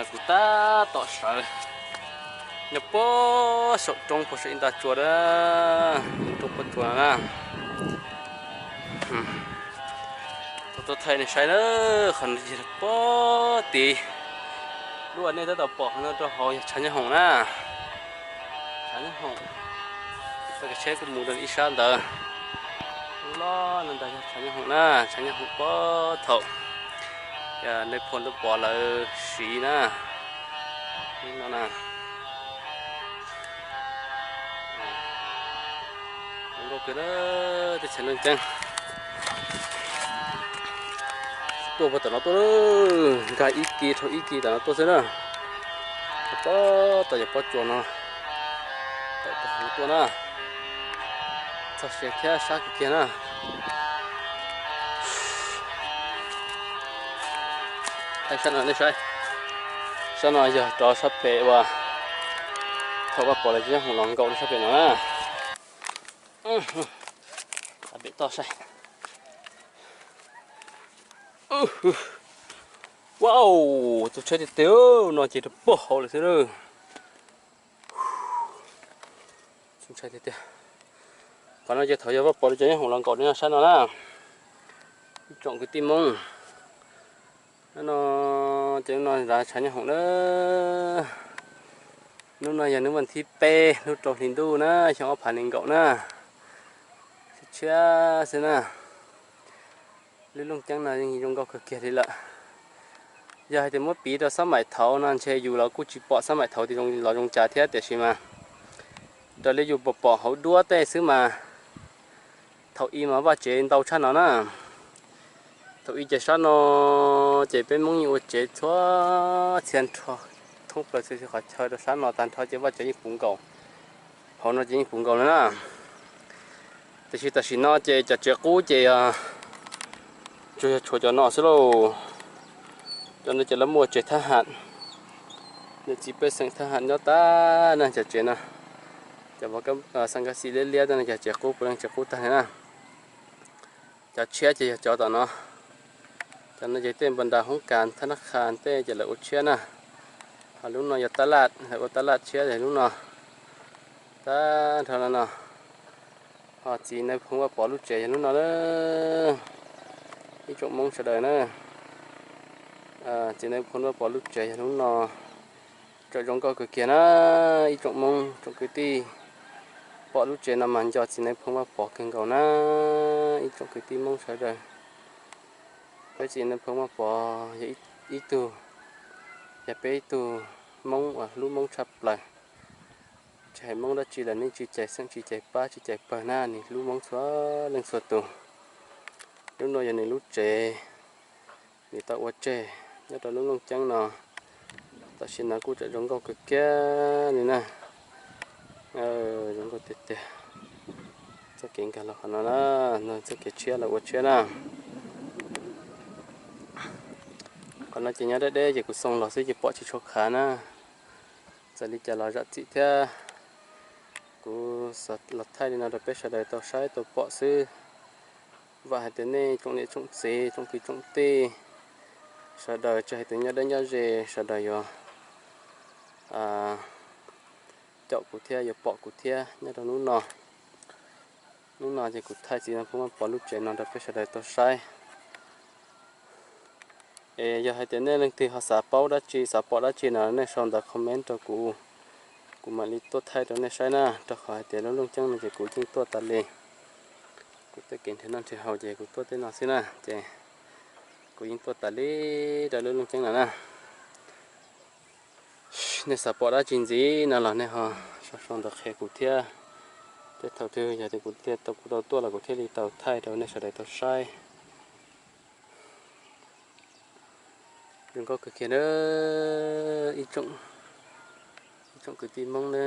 Kuv tab tom sawv nyob puag saum roob puag saum ib nta tsua na, roob puag tsua na. Tuaj thaij nej saib na, qhov no yog puag tid. Lub uas nej tab tom pom qhov no rau hauv yog tshav nyob hoom na. Tshav nyob hoom. Txoj kev tsheb kuj mus rau ib sab ntawd. Lub loj no ntag yog tshav nyob hoom na, tshav nyob hoom puag thaum nej pom lawv siv na. Lub no na. Zoo nkauj kawg na, teb chaws Looj Ceeb. Tuaj puag tom no tuaj, nkag ib kis dhau ib kis tom no tuaj xwb na. Puag tom yog pob tsuas no, tawm tuaj na. Txog siav thiab sab kawg kiag na. Thaij sab no nej saib. Sab no yog rov sab pem uas thaum Vaj Pov lawv tsis nyob hoom los nkaum rau sab pem no na. Pem toj saib. Wow, tus tsheb tiag tiag no ces rau puag hauv lawm xwb na. Ntshai tiag tiag. Qhov no ces thaum yog Vaj Pov lawv tsis nyob hoom los nkaum rau sab no na. Ib tsoom kwv tij Hmoob, no ces lub no nrad tshav nyob hoom na. Hnub no yog hnub vas thib peb lub rau hli ntuj na, xyoo ob phav nees nkaum na. Tshiab tshiab xwb na. Lub Looj Ceeb no yeej zoo nkauj kawg kiag li lawm. Yog hais tias muab piv rau xab maim thaud no ntshe yus los kuj tsis pom xab maim thaud tias los zoo cas thiab, tiam sis mas raws li yus pom pom hauv duab tej xwb mas thaum ub mas vaj tsev ntau tshaj no na. Thaum ub ces sab no ces peb Hmoob yeej ua tsev txhua txhia nrho, thoob plaws txhua txhia qhov chaw rau sab no tag nrho ces vaj tsev yeej puv nkaus. Hauv no ces yeej puv nkaus no na. Tiam sis tam sim no ces cov tsev qub ces tsuas yog tshuav cov no xwb lauj. Cov no ces lawv muaj tsev thab ham, niam txiv pej xeem thab ham nyob tag na cov tsev no. Cov xab nkaj xim liab liab tej no cov tsev qub puav leej tsev qub tag na. Cov tshiab ces yog cov tom no. Cov no ces tej npas nras hoob kas thab nab qha tej ces lawv ua tshiab na. Ho lub no yog tab laj, lawv ua tab laj tshiab yog lub no. Tag nrho no no. Ho txiv Nais Phoo Vaj Pov lub tsev yog lub no na. Ib tsoom Hmoob sawv daws na, txiv Nais Phoo Vaj Pov lub tsev yog lub no. Tseem zoo nkauj kawg kiag na. Ib tsoom Hmoob tsoom kwv tij pom lub tsev no mas nco txiv Nais Phoo Vaj Pov kawg nkaus na. Ib tsoom kwv tij Hmoob sawv daws, peb txiv Nais Phoo Vaj Pov yog ib tug, yog peb ib tug Hmoob uas hlub Hmoob tshaj plaws. Tsis hais Hmoob dab tsi los nws tsis cais xeem tsis cais pab tsis cais pawg na, nws hlub Hmoob txhua leej txhua tus. Lub no yog nws lub tsev, nws tau ua tseg nyob rau lub Looj Ceeb no. Tam sim no kuj tseem zoo nkauj kawg kiag li na. Zoo nkauj tiag tiag. Txoj kev nkag los qhov no na, txoj kev tshiab los ua tshiab na. Qhov no ces nyob deb deb ces kuv xoo los xwb ces pom tsis tshua qhav na. Txawm li cas los zam txim thiab, kuv los thaij li no rau peb sawv daws tau saib tau pom xwb. Vam hais tias nej tsoom niam tsoom txiv tsoom kwv tsoom tij sawv daws, tsis hais tus nyob deb nyob ze, sawv daws yuav caum kuv thiab yuav pom kuv thiab nyob rau hnub no. Hnub no ces kuv thaij txiv Nais Phoo Vaj Pov lub tsev no rau peb sawv daws tau saib. Es yog hais tias nej leej twg ho xav paub dab tsi xav pom dab tsi no nej sau ntawv comment rau kuv, kuv mam li tuaj thaij rau nej saib na. Rau qhov hais tias lub Looj Ceeb no ces kuv yeej tuaj tas li, kuv tej kev nrhiav noj nrhiav haus ces kuv tuaj tej no xwb na, ces kuv yeej tuaj tas li rau lub Looj Ceeb no na. Nej xav pom dab tsi ntxiv no los nej ho sau sau ntawv qhia kuv thiab. Tej thaum twg yog tias kuv thiaj tau, kuv tau tuaj los kuv thiaj li tau thaij rau nej sawv daws tau saib. Zoo nkauj kawg kiag na, ib tsoom, ib tsoom kwv tij Hmoob na.